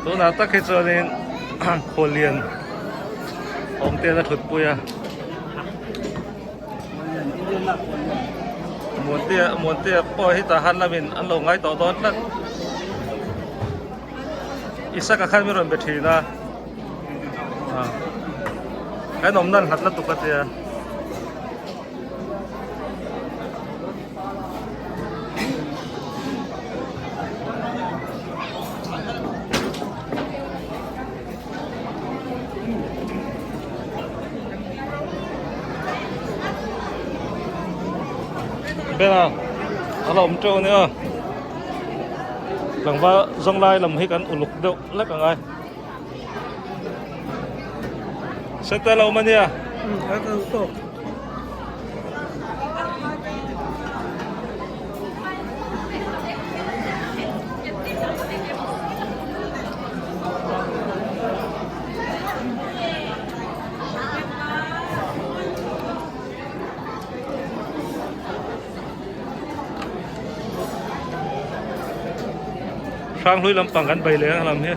Tunah tak hi chuanin khuallian awmte la thutpui a. Muantea Muantea pawh hi tah han lamin an lo ngai tawh dawn tlat. Isaka khan min rawn be thin a. Kan awm nan hlat lutuk a tia. Bena a la awm teuh ania tlangval zawng lai lam hi kan uluk deuh lek ang ai sete lo awm ania Hranghlui lampang kan bei leh ang lam hi.